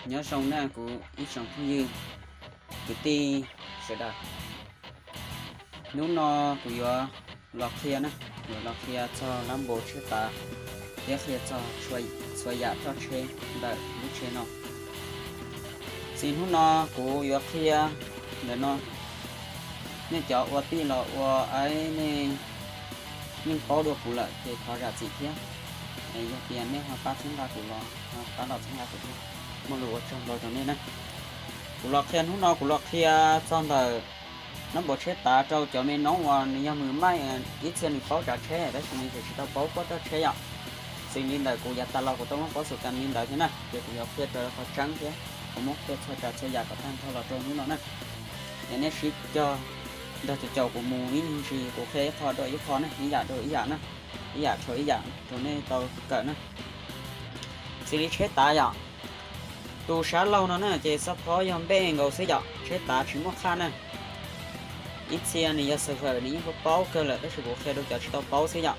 Nyob zoo na kuv ib tsoom phooj ywg kwv tij sawv daws. Hnub no kuv yuav los qhia na, yuav los qhia txog lab npau tsheb tav thiab qhia txog txhua yam txoj tsheb ntawm lub tsheb no. Txij hnub no kuv yuav qhia ntawm no, nej cov ua tij los ua aib nej yeej paub dua kuv lawm ces thov zam txim thiab. Yog tias nej ho pab txhawb nqa kuv los ho pab los txhawb nqa kuv thiab, muaj lus ua tsaug ntau rau nej na. Kuv los qhia hnub no kuv los qhia txog ntawm lab npau tsheb tav rau cov me noob uas nws yog mws maij, ib txhia nws paub tsav tsheb tab sis nws tseem tsis tau paub kuaj txoj tsheb yom. Xws li ntawm kuv yav tas los kuv tau muab paub xus kas li ntawd thiab na, ces kuv yuav qhia raws qhov tseeb thiab kuv muab qhia txhua tsav txhua yam kom tag nrho los rau hnub no na. Es nej sib cog nrog caum caum kuv mus ib ntsis, kuv qhia ib qho dua ib qho na, ib yam dua ib yam na, ib yam rau ib yam rau nej tau kawm na. Xws li tsheb tav yom, tus sab laug no na ces xab phob yog npej nkaus xwb yom, tsheb tav tsis muaj qhaj na. Ib txhia nws yog xav fawm nws yeej paub paub kawg lawm tab sis kuv qhia rau cov tsis tau paub xwb yom.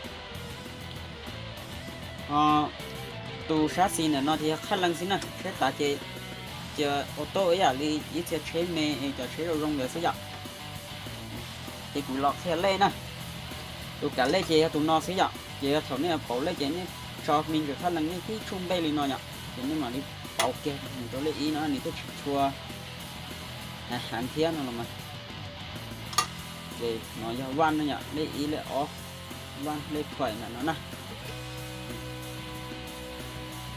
Tus sab xis ntawm no ces yog qhaj leej xwb na, tsheb tav ces cia auto ib yam li ib txhia tsheb me es cov tsheb zoo zoo ntawd xwb yom. Ces kuv los qhia lej na. Tus kav lej ces yog tus no xwb yom, ces yog thaum nej pauv lej ces nej tso me ntsis qhaj leej nej tib tsuj npej li no yom, ces nej mam li pauv kiag mus rau lej ib no nws thiaj tsis tshua heev thiab no los mas. Ces no yog vaj na yom, lej ib lej ob, vaj lej phuam ntawm no na.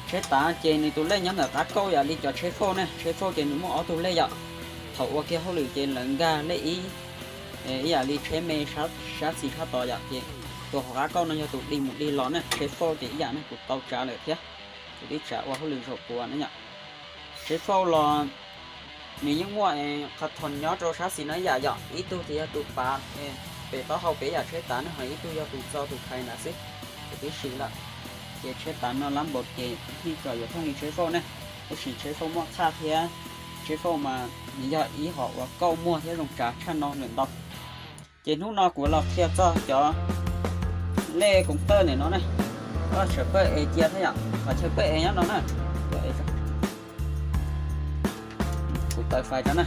Tsheb tav ces nws tus lej nyob ntawm qab kauj yam li cov tsheb fauj ne, tsheb fauj ces nws muaj ob tug lej yom. Thaum ua kiag hauj lwm ces lawv nkag lej ib, ib yam li tsheb me sab xis sab tod yom, ces tus hauv qab kauj no yog tus dig mus dig los ne, tsheb fauj ces ib yam ne, kuv tau tsav lawm thiab, kuv twb tsav ua hauj lwm zaum puav na yom. Tsheb fauj los nws yeej muaj qhov thon nyob rau sab xis no ib yam yom, ib tug ces yog tus pav pem taub hau pem yam tsheb tav ne, ho ib tug yog tus txo tus khais nrad xwb, kuv twb sim lawm. Ces tsheb tav no lab npaum ces yeej tseem yuav thooj li tsheb fauj ne, tab sis tsheb fauj muaj qhaj thiab, tsheb fauj mas nws yog ib hom uas kauj muag thiab zoo tsav tshaj no lawm ntau. Ces hnub no kuv los qhia txog cov lej koos tawj ntawm no ne, koj tseem pawj es cia thiab yom, qhov chaw pawj es nyob no na. Kuv taws fais rau na.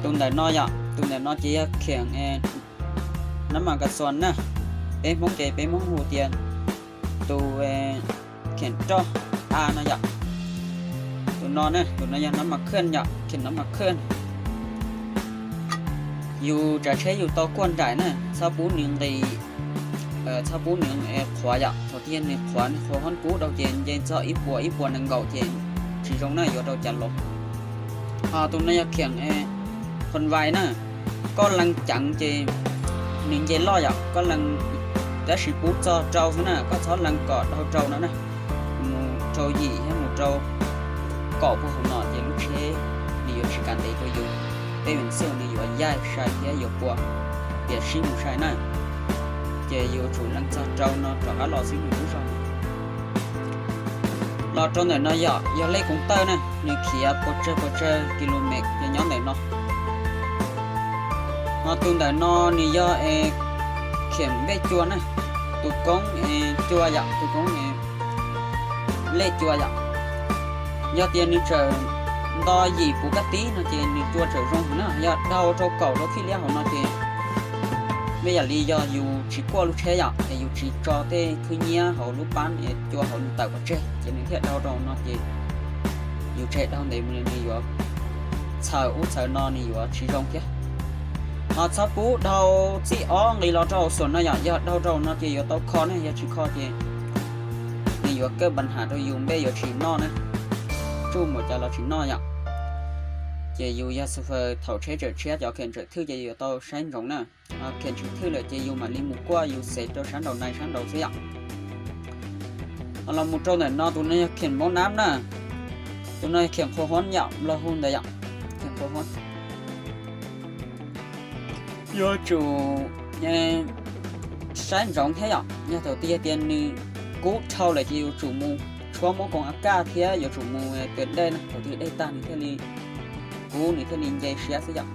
Tus ntawm no yom, tus ntawm no ces yog kheem nab mas kas xuas na, peb Hmoob ces peb Hmoob hu tias tus kheem roj a no yom. Tus no ne, tus no yog nab mas khwj yom, kheem nab mas khwj. Yus tsav tsheb yus tau kuaj nraim na, txhob pub nws nqis, txhob pub nws qhuav yom, thaum twg nws qhuav nws qhuav hob kub dhau ces nce txog ib puas ib puas nees nkaum ces tsis zoo na, yuav rau cas los. Ho tus no yog kheem qhon vais na, koj lees ceev ces nws nce loj yom, koj lees, tab sis pub txog rau xwb na, koj txhob lees kom dhau rau no na. Mus rau yim thiab mus rau kaum puag hauv no ces lub tsheb nws yuav tsis kav ntev rau yus, tej vees xwj nws yuav yaig sai thiab yuav puas tias sib mus sai na. Ces yuav tsum lees txog rau no rov qab los xwb nws lub zog. Los rau ntawm no yom, yog lej koos tawj na, nws khiav puas tsawg puas tsawg kilomev ces nyob ntawm no. Ho tus ntawm no nws yog kheem vej cua na, tus koob cua yom, tus koob lej cua yom. Yog tias nws tseem nto yim puv kaj tib no ces nws cua tseem zoo na, yog dhau rau kaum rau fij liab hauv no ces, vej yam li yog yus tsis kuaj lub tsheb yom, es yus tsis tso tej khwb nyiab hauv lub pab cua hauv nws tawm pov tseg ces nws thiaj dhau rau no ces yus tseg dhau ntev mus li nws yuav txhaws ub txhaws no nws yuav tsis zoo thiab. Ho txhob pub dhau txij ob nqis los rau hauv xuam no yom, yog dhau rau no ces yuav tau kho ne, yog tsis kho ces nws yuav kawj npa has rau yus npej yuav tsis noj na, tsuj npaum cas los tsis noj yom. Ces yus yog xu faws thaum tsheb tseem tshiab cov kheem tseem thwj ces yuav tau saib ntsoov na. Kheem tsis thwj lawm ces yus mam li mus kuaj yus xev rau sab nraum nais sab nraud xwb yom. Ho los mus rau ntawm no tus no yog kheem maub nab na, tus no yog kheem qhua huab yom, nplog hu ntawd yom, kheem qhua huab. Yuav tsum saib ntsoov thiab yom, yog thaum twg yog tias nws kub dhau lawm ces yuav tsum mus tshuab muab koos a kaj thiab yuav tsum mus tua dej na, thaum twg dej tag nws thiaj li kub nws thiaj li nce siab xwb yom.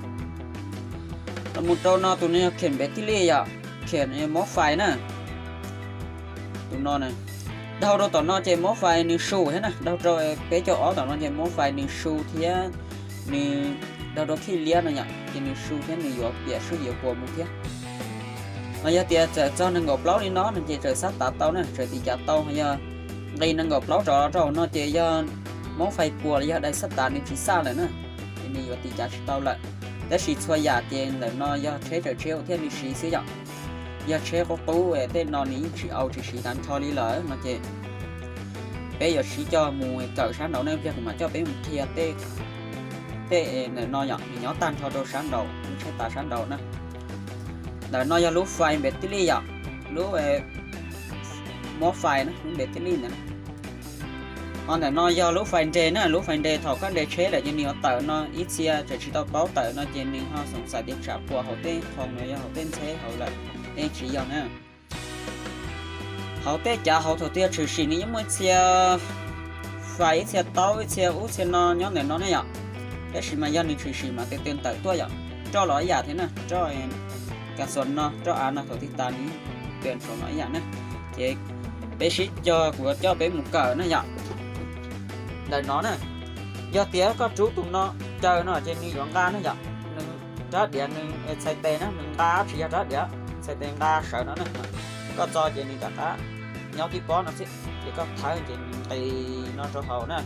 Los mus rau no tus no yog kheem npev tij lij yom, kheem mob fais na. Tus no na, Dhau rau tom no ces mob fais nws su thiab na, dhau rau peb caug ob tom no ces mob fais nws su thiab, nws dhau rau khij liab no yom, ces nws su thiab nws yuav piam swj yuav puas mus thiab. Mas yog tias txawm txog nees nkaum plaub li no no ces txawm xab tav tau na, txawm tiv cav tau. Yog nqis nees nkaum plaub rov rau hauv no ces yog mob fais puas los yog dai xab tav nws tsis xaj lawm na, ces nws yuav tiv cav tsis tau lawm. Tab sis txhua yam ces ntawm no yog tsheb tawm tsheb ua thiaj li siv xwb yom. Yog tsheb qub qub tej no nws yeej tsis au tsis siv tag nrho li lawm no ces peb yuav siv coj mus kawm sab nraud ne, pliag kuv mam coj peb mus qhia tej ntawm no yom, nws nyob tag nrho rau sab nraud, lub tsheb tav sab nraud na. Ntawm no yog lub fais npe tij lij yom, lub mob fais na, lub npe tij lij ntawd. Ho ntawm no yog lub fais nres na, lub fais nres thaum koj nres tsheb lawm ces nws yuav tawm no ib txhia, txawm tsis tau paub tawm no ces nws ho xoom xais tias tsam puas hauv tej qhoo no yog hauv tej ntxheb hauv lawm, tej tsis yog na. Hauv tej cav hauv thaum twg tshwm sim nws yeej muaj ib txhia fais ib txhia taub ib txhia ub txhia no nyob ntawm no ne yom. Tab sis mas yog nws tshwm sim mas tes tes ntawm tuaj yom, roj los ib yam thiab na, roj kas xuas no roj av no thaum twg tas nws tuaj saum no ib yam na. Ces peb sib cog kuv coj peb mus kawm na yom. Ntawm no na, yog tias koj rub tus no caw no ces nws yuav nqa na yom, nws rab diav nws txhais tes na nws nqa tsis yog rab diav, txhais tes nqa sawv no na. Koj txo ces nws rov qab nyob tib pob no xwb, ces koj thawb ces nws nqis no rau hauv na.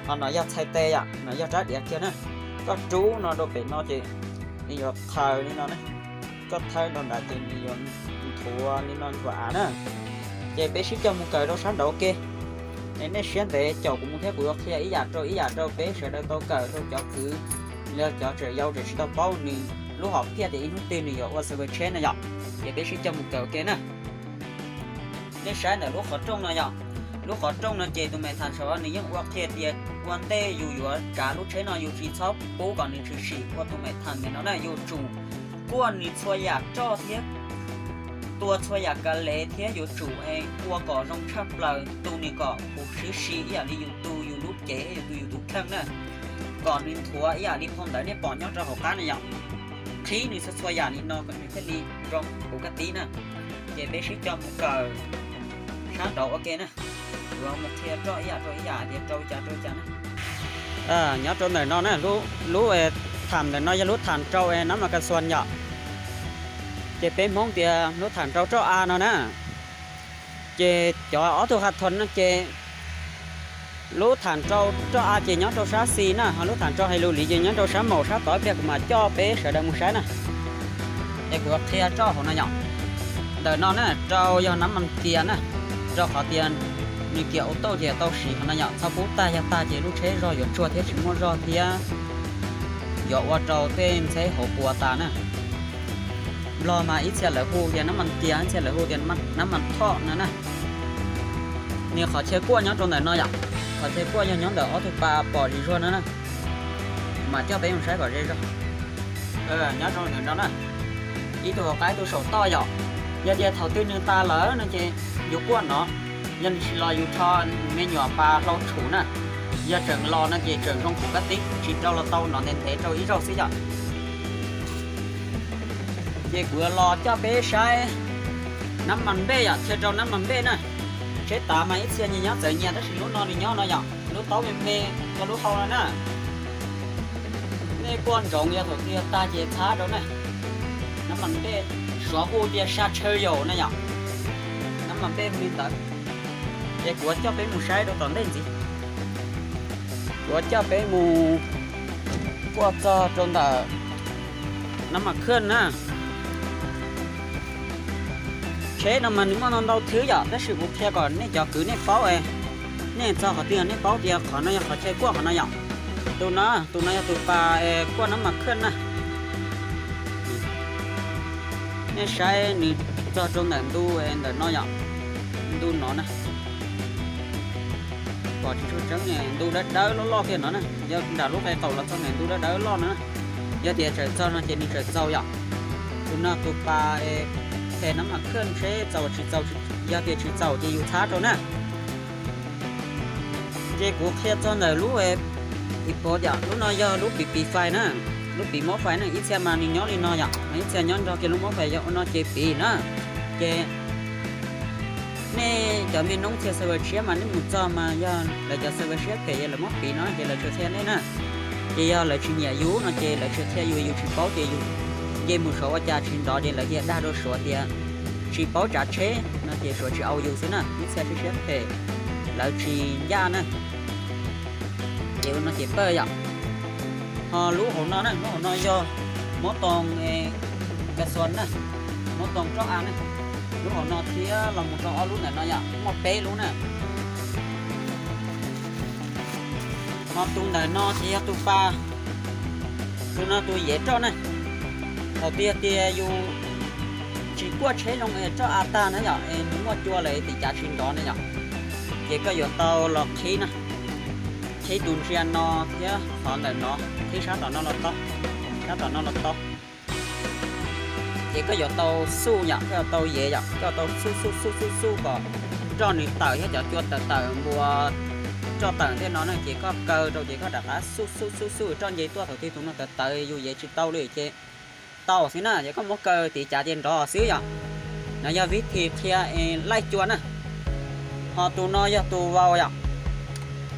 Ho no yog txhais tes yom, no yog rab diav kiag na. Koj rub no rau pem no ces nws yuav qhaws li no na. Koj thawb rau nrad ces nws yuav nthuav li no nthuav av na. Ces peb sib cog mus kawm rau sab nraud ua ke. Nej siab ntev caum kuv mus thiab kuv yuav qhia ib yam rau ib yam rau peb sawv daws tau kawm rau cov kwv, los cov tseem yau tseem tsis tau paub nws lub hom phiaj tias ib hnub twg nws yuav ua xwb ua tsheb na yom. Ces peb sib cog mus kawm ua ke na. Nej saib ntawm lub qhov rooj no yom, lub qhov rooj no ces tus me tham saud nws yeej ua qhia tias ua ntej yus yuav kav lub tsheb no yus tsis txhob pub kom nws tshwm sim ua tus me tham ntawm no na, yus tsum kuaj nws txhua yam roj thiab tua txhua yam kav lev thiab yuav tsum ua kom zoo tshaj plaws, tu nws kom huv si si ib yam li yus tu yus lub cev, yus tu yus tus kheej na, kom nws nthuav ib yam li phau ntawv nej pom nyob rau hauv qab na yom. Qhib nws txhua txhua yam li no kom nws thiaj li zoo huv kab tib na. Ces peb sib cog mus kawm sab nraud ua ke na. Kuv mus qhia roj ib yam rau ib yam tias rau cas rau cas na. Nyob rau ntawm no na, lub tham ntawm no yog lub tham rau nab mas kas xuas yom. Ces peb Hmoob tias lub tham rau roj av no na. Ces cov ob tug qha thon no ces lub tham rau roj av ces nyob rau sab xis na, ho lub tham rau hais lus liv ces nyob rau sab maum sab tod, ib pliag kuv mam coj peb sawv daws mus saib na. Es kuv qhia roj hauv no yom. Ntawm no na rau yog nab mas kias na, rau qhov tias nws kias ua tauj ces tau siv hauv no yom, txhob pub tag, yog tag ces lub tsheb zog yuav tsuag thiab tsis muaj zog thiab yuav ua rau tej ntxheb hauv puas tas na. Nplog mas ib txhia lawv hu tias nab mas kias, ib txhia lawv hu tias nab mas thoj no na. Nws qhov chaw kuaj nyob rau ntawm no yom, qhov chaw kuaj yog nyob ntawm ob tug pas pom zis zuag no na. Kuv mam coj peb mus saib kom ze zog. Nyob rau ntawm no na, ib tug hauv qab ib tug saum toj yom. Yog tias thaum twg nws tas lawm no ces yuav kuaj no, yog nws tsis los yus rho me nyuam pas hlau tshum na. Yog tseem los no ces tseem zoo huv kab tib, tsis rau los tau no ntev ntev rau ib zaug xwb yom. Ces kuv yuav los coj peb saib nab mas npej yom, chaw rau nab mas npej na. Tsheb tav mas ib txhia nyias nyob txawv nyias tab sis lub no nws nyob no yom, lub taub me me rau lub hau no na. Nej kuaj ntsoov yog thaum twg tag ces txhab rau na. Nab mas npej, suav hu tias sa tshaw yaum na yom. Nab mas npej hu li ntawd. Ces kuv yuav coj peb mus saib rau tom ntej ntxiv. Kuv yuav coj peb mus kuaj txog rau ntawm nab mas khwj na. Tsheb no mas nws muaj ntau ntau thwb yom, tab sis kuv qhia kom nej cov kwv nej paub, nej txog qhov twg nej paub tias qhov no yog qhov chaw kuaj qhov no yom. Tus no, tus no yog tus pas kuaj nab mas khwj na. Nej saib nws txog rau ntawm ntu ntawm no yom, ntu no na. Pom tsis tshua tseeb, ntu dawb dawb loj loj kiag no na, yog nram lub qe qaum los txog ntawm ntu dawb dawb loj no na. Yog tias txawm txog no ces nws txawm txaus yom. Tus no tus pas tes nab mas khwj seb txaus tsis txaus, yog tias tsis txaus ces yus txhab rau na. Ces kuv qhia txog ntawm lub ib puas yom, lub no yog lub piv piv fais na, lub piv mob fais na, ib txhia mas nws nyob li no yom, ib txhia nyob nrog kiag lub mob fais yog ua no ces piv na. Ces Nej cov me noob txhia server tshiab mas nej mus txog mas yog lawv cov server siab phem es lawv muab piv no ces lawv tsis qhia nej na. Ces yog lawv tsis nyiam yus no ces lawv tsis qhia yus, yus tsis paub ces yus nce mus Suav ua cas tsis nrov ces lawv cia dag rau Suav tias tsis paub tsav tsheb no ces Suav tsis au yus xwb na, ib txhia siab phem lawv tsis ncaj na. Ces ua no ces pawj yom. Ho lub hauv no na, lub hauv no yog mob toos, ka xuas na, mob toos roj av na. Lub hauv no thiab los mus rau ob lub ntawm no yom, muaj peb lub na. Ho tus ntawm no ces yog tus pas, tus no tus yev roj na. Thaum twg tias yus tsis kuaj tsheb zoo es roj av tag na yom, es nws muaj cua lawm tim cav tsis nrov na yom, ces koj yuav tau los qhib na, qhib tus ntsia no thiab qhov ntawm no, qhib sab tom no los tau, sab tom no los tau. Ces koj yuav tau xuj yom, koj yuav tau yev yom, koj yuav tau xuj xuj xuj xuj xuj kom roj nws tawm thiab cov cua tawm tawm npua roj tawm tej no na, ces koj kaw rau ces koj rov qab xuj xuj xuj xuj roj nce tuaj, thaum twg tus no tawv tawv yus yev tsis tau li ces tau xwb na, ces koj muab kaw tim cav ces nrov xwb yom. No yog vib thim qhia laij cua na. Ho tus no yog tus vau yom.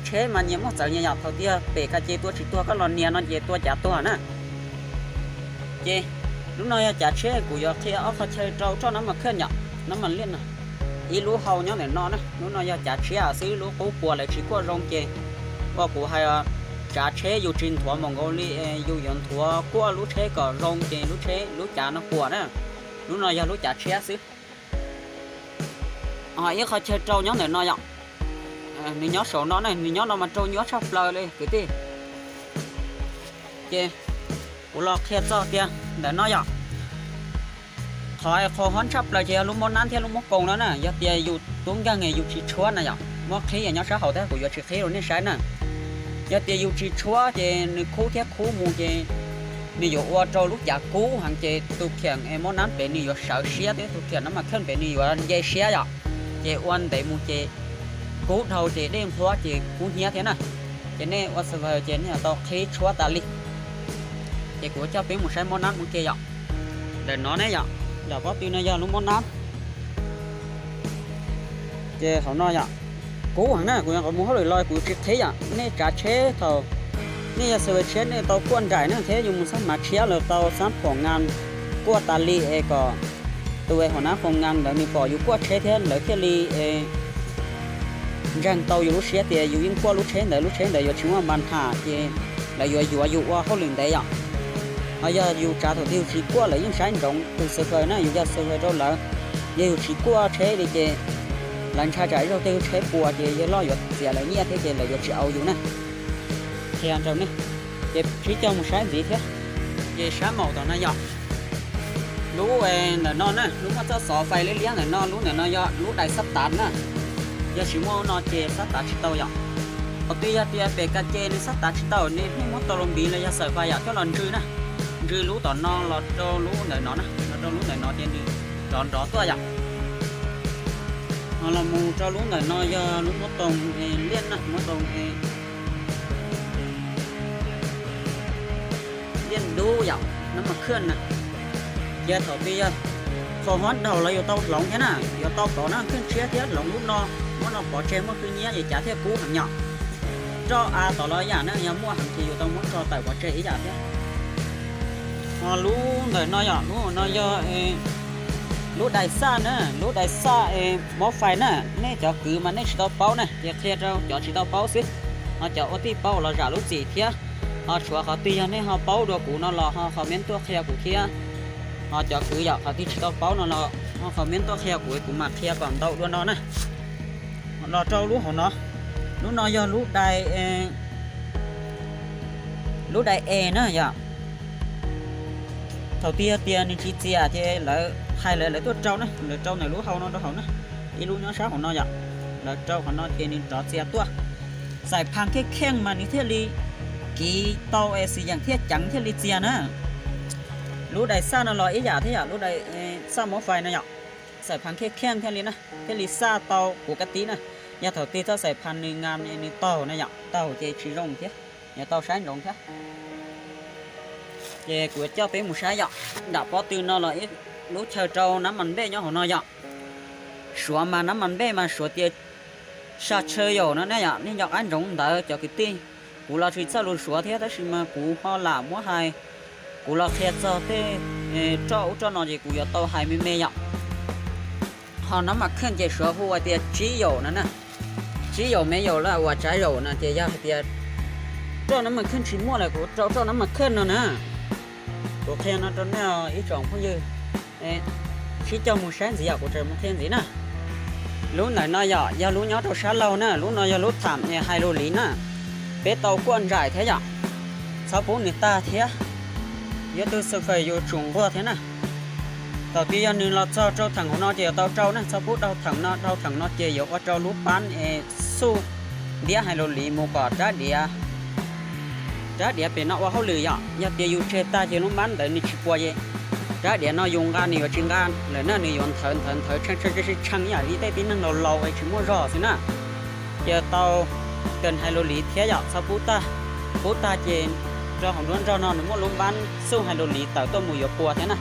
Tsheb mas nyias muaj txawv nyias yom, thaum twg pem ka ce tua tsis tuag koj los nias no ces tua cav tuag na. Ces lub no yog cav tsheb, kuv yuav qhia ob qhov chaw rau roj nab mas khaj yom, nab mas liaj no. Ib lub hau nyob ntawm no na, lub no yog cav tsheb xwb, lub qub puas lawv tsis kuaj zoo ces ua kuv hais, tsav tsheb yus tsis nthuav npaum nkaus li, yus yuav nthuav kuaj lub tsheb kom zoo ces lub tsheb lub cav no puas na. Lub no yog lub cav tsheb xwb. Ho ib qhov chaw rau nyob ntawm no yom. Nws nyob saum no na, nws nyob no mas rau nyuaj tshaj plaws li kwv tij. Ces kuv los qhia txog tias ntawm no yom, qhov qhov hob tshaj plaws ces yog lub mob nab thiab lub mob koos no na. Yog tias yus tub nkeeg yus tsis tshuab na yom, muab qhib nyob sab hauv thiab kuv yuav tsis qhib rau nej saib na. Yog tias yus tsis tshuab ces nws khub thiab khub mus ces nws yuav ua rau lub cav kub heev ces tus kheem mob nab pem nws yuav sawv siab thiab tus kheem nab mas khaj pem nws yuav nce siab yom. Ces ua ntev mus ces kub dhau ces dej nqhuab ces kub hnyiab thiab na. Ces nej ua server ces nej yuav tau qhib tshuab tas li. Ces kuv coj peb mus saib mob nab ua ke yom. Ntawm no ne yom, nram pob tw no yog lub mob nab. Ces hauv no yom, kub heev na, kuv nyuam qhuav mus hauj lwm los kuv tsis qhib yom. Nej tsav tsheb thaum nej yog server tshiab nej tau kuaj nraim na thiab yus mus xab mav tshiab los tau xab phom ngas kuaj tas li es kom tus hauv nab phom ngas ntawd nws pom yus kuaj tsheb thiab lawv thiaj li ntseeg tau yus lub siab tias yus yeej kuaj lub tsheb ntawd, lub tsheb ntawd yuav tsis muaj npa nham ces lawv yuav yuav yus ua hauj lwm ntev yom. Ho yog yus tsav thaum twg yus tsis kuaj lawv yeej saib ntsoov tus server na, yus yog server rau lawv. Yog yus tsis kuaj tsheb li ces lawv ntshai tsam ib zaug tej tsheb puas ces yawg loj yuav txiav lawv nyiaj thiab ces lawv yuav tsis au yus na. Qhia rau nej, ces sib coj mus saib ntxiv thiab. Ces sab maum tom no yom, lub ntawm no na, lub muaj txoj xov fais liab liab ntawm no, lub ntawm no yog lub dais xab tav na. Yog tsis muaj lub no ces xab tav tsis tau yom. Qhov twg yog tias pem ka ce nws xab tav tsis tau, nej muab tau los npiv los yog xaws fais yom, coj los ntswj na. Ntswj lub tom no los rau lub ntawm no na, los rau lub ntawm no ces nws rov nrov tuaj yom. Ho los mus rau lub ntawm no yog lub muab toos liaj na, muab toos liaj dub yom, nab mas khaj na. Ces thaum twg yog qhov hob dhau los yuav tau hloov thiab na, yuav tau pov nab khaj tshiab thiab hloov lub no, muab no pov tseg muaj khw nyiab ces cav thiaj kub heev yom. Roj av tom los ib yam na, yog muaj heev ces yuav tau muab tso tawm pov tseg ib yam thiab. Ho lub ntawm no yom, lub no yog lub dais xaj na, lub dais xaj mob fais na. Nej cov kwv mas nej tsis tau paub na, ces qhia rau cov tsis tau paub xwb. Ho cov ua tij paub los zam lub txim thiab. Ho tshuav qhov twg yog nej ho paub dua kuv no los ho comment tuaj qhia kuv thiab. Ho cov kwv yom, qhov twg tsis tau paub no los ho comment tuaj qhia kuv, kuv mam qhia kom ntau dua no na. Los rau lub hauv no, lub no yog lub dais, lub dais es na yom. Thaum twg yog tias nws tsis txias ces lawv hais lawv, lawv tuaj rau na, lawv rau ntawm lub hau no rau hauv na. Ib lub nyob sab hauv no yom, lawv rau qhov no ces nws rov txias tuaj. Xaim phas kheej kheej mas nws thiaj li kiv tau es xwm yeem thiaj ceev thiaj li txias na. Lub dais xaj no los ib yam thiab yom, lub dais xaj mob fais no yom. Xaim phas kheej kheej thiaj li na, thiaj li xaj tau kuv kab tib na. Yog thaum twg txoj xaim phas nws ngas nws taug na yom, taug ces tsis zoo thiab, yuav tau saib ntsoov thiab. Ces kuv yuav coj peb mus saib yom, nram pob tw no los ib lub chaw rau nab mas npej nyob hauv no yom. Suav mas nab mas npej mas Suav tias sha tshaw yaum no ne yom, nej nco qab ntsoov ntawd cov kwv tij. Kuv los tsis txawj lus Suav thiab tab sis mas kuv ho lam muab hais, kuv los qhia txog tej roj ub roj no ces kuv yuav tau hais me me yom. Ho nab mas khej ces Suav hu hais tias tsib yaum no na, tsib yaum me yaum lawm uas tsav yaum no ces yog hais tias roj nab mas khej tsis muaj lawm kuv rau roj nab mas khej no na. Kuv qhia no rau nej ib tsoom phooj ywg, sib coj mus saib ntxiv yom, kuv tseem mus qhia ntxiv na. Lub ntawm no yom yog lub nyob rau sab laug na, lub no yog lub tham hais lus liv na. Peb tau kuaj ntsaim thiab yom, txhob pub nws tag thiab. Yog tus xwm fawm yus tsum nquag thiab na. Thaum twg yog nws los txog rau theem hauv no ces yuav tau rau na, txhob pub dhau theem no, dhau theem no ces yuav ua rau lub pab es xuj ntiab hais lus liv mus kom rab diav, rab diav pem no ua hauj lwm yom. Yog tias yus tseg tag ces lub pab ntawd nws tsis puas ces rab diav no yus nqa nws yuav tsis nqa lawm na, nws yuav nthawv nthawv nthawv tshee tshee tshee tshee yam li tej tib neeg laus laus es tsis muaj zog xwb na. Ces tau kawg hais lus liv thiab yom, txhob pub tag, pub tag ces rau hauv nruab nrog no nws muaj lub pab xuj hais lus liv tawm tuaj mus yuav puas thiab na.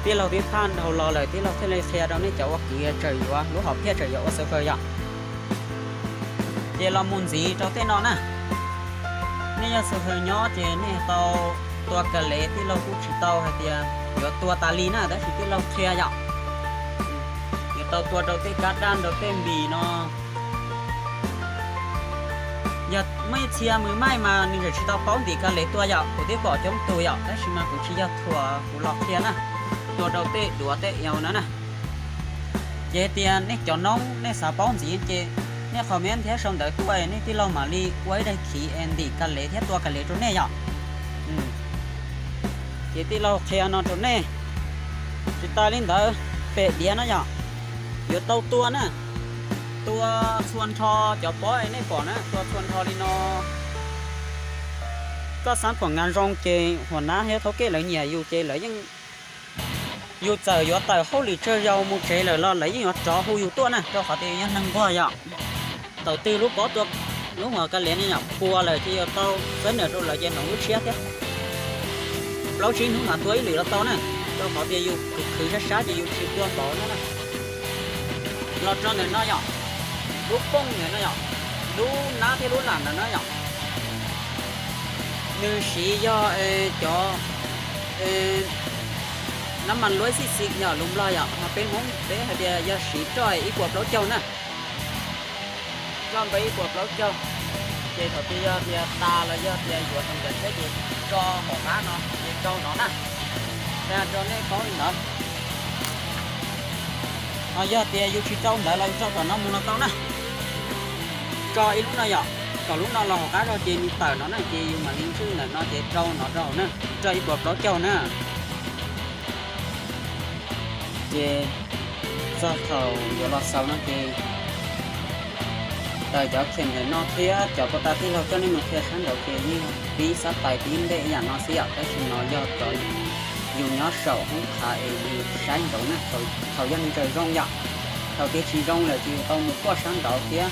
Tij laug twb phaj dhau los lawm, tij laug thiaj li qhia rau nej cov ua kwv tsawm yuav lub hom phiaj tsawm yuav ua xwm fawm yom. Ces los mus ntxiv rau tej no na. Nej yog xwm fawm nyob ces nej tau tua kas lev, tij laug kuj tsis tau hais tias yuav tua tas li na, tab sis tij laug qhia yom. Yuav tau tua rau tej kab daj rau tej npis no. Yog muaj ib txhia mws maij mas nws tseem tsis tau paub ntim kas lev tua yom, kuv twb pom coob tug yom, tab sis mas kuv tsis yog thuam, kuv los qhia na, tua rau tej duav tej yau na na. Ces hais tias nej cov noob nej xav paub ntxiv ces nej comment thiab sau ntawv tuaj, nej tij laug mam li ua ib daim khiv es ntim kas lev thiab tua kas lev rau nej yom. Ces tij laug qhia no rau nej. Tsis tas li ntawd, pem diav no yom, yuav tau tua na, tua txhua nrho cov pob nej pom na, tua txhua nrho li no. Koj xav pom nkas zoo ces huas nab thiab thaub kej lawv nyiam yus ces lawv yeej, yus txawm yuav tawm hauj lwm tsawg zaus mus tsev lawm los lawv yeej yuav rov hu yus tuaj na, rau qhov tias yus yog neeg nquag yom. Thaum twg lub pob tua, lub huas kas lev no yom puas lawm ces yuav tau txawb nws rau lawv ces hnoos lub tshiab thiab. Plaub tsib hnub mas tua ib lwm los tau na, rau qhov tias yus khwv khwv sab sab ces yus tsis tua npaum no na. Los rau ntawm no yom, lub pooj ntawm no yom, lub nab thiab lub lam ntawm no yom, nws siv yog cov nab mas luab xij xij yom, lus Nplog yom, ho peb Hmoob peb hais tias yog siv roj ib puas plaub caug na. Roj npawb ib puas plaub caug, ces thaum twg yog tias tas los yog tias yuav tau cov tsheb ces tso hauv qab no ces rau no na. Qhia rau nej paub li ntawd. Ho yog tias yus tsis rau ntawd los yus tso tom no mus no tau na. Tso ib lub no yom, kom lub no los hauv qab zog ces nws tawm no na, ces yus mam li ntswj ntawm no ces rau no rau hauv na, roj ib puas plaub caug na. Ces txog thaum yuav los xaus no ces tawm cov kheem ntawm no thiab cov puas tas tij laug coj nej mus qhia sab nraud ces yeej pib xab tais pib npej ib yam no xwb yom, tab sis no yog cov yus nyob saum hoob qhav es yus saib nraud na, thaum yog nws tsaws zoo yom. Thaum twg tsis zoo lawm ces yus tau mus kuaj sab nraud thiab,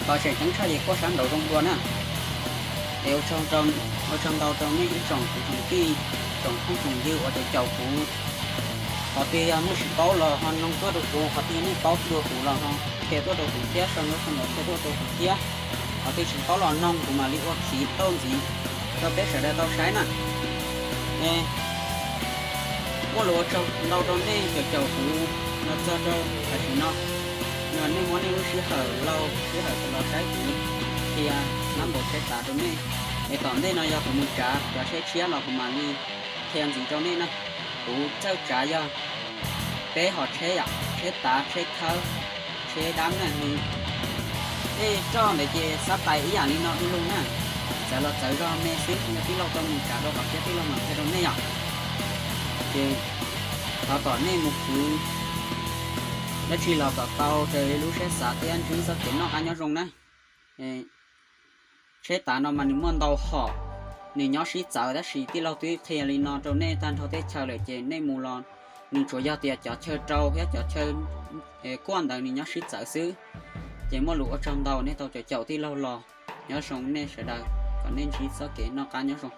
qhov tseem ceeb tshaj ces kuaj sab nraud zoo dua na. Es ua tsaug ntau rau nej ib tsoom kwv tsoom tij, tsoom phooj tsoom ywg uas caum caum kuv. Qhov twg yog nej tsis paub los ho noog tuaj rau kuv, qhov twg nej paub dua kuv los ho qhia tuaj rau kuv thiab, sau nruab sau ntawv qhia tuaj rau kuv thiab. Qhov twg tsis paub los noog kuv mam li ua khiv tau ntxiv rau peb sawv daws tau saib na. Es muaj lus ua tsaug ntau rau nej caum caum kuv los txog rau tam sim no, yog nej muab nej lub sij hawm lauj sij hawm los saib kuv qhia nab npaum tsheb tav rau nej. Es tom ntej no yog kuv mus tsav cov tsheb tshiab los kuv mam li qhia ntxiv rau nej na. Kuv txawj tsav yog peb hom tsheb yom, tsheb tav, tsheb khawb, tsheb dab na. Nws tej roj ntawd ces xab tais ib yam li no du lug na, txawv los txawv zog me xwb, yog tij laug tau mus tsav rau qhov thiab tij laug mam qhia rau nej yom. Ces thov kom nej mus khwv dab tsi los kom tau raws li lub siab xav thiab ntsib txoj kev noj qab nyob zoo na. Tsheb tav no mas nws muaj ntau hom, nws nyob sib txawv tab sis tij laug twb qhia li no rau nej tag nrho teb chaws lawm ces nej mus los nws tsuas yog tias cov chaw rau thiab cov chaw kuaj ntawd nws nyob sib txawv xwb. Ces muaj lus ua tsaug ntau nej tau caum caum tij laug los, nyob zoo nej sawv daws, kom nej ntsib txoj kev noj qab nyob zoo.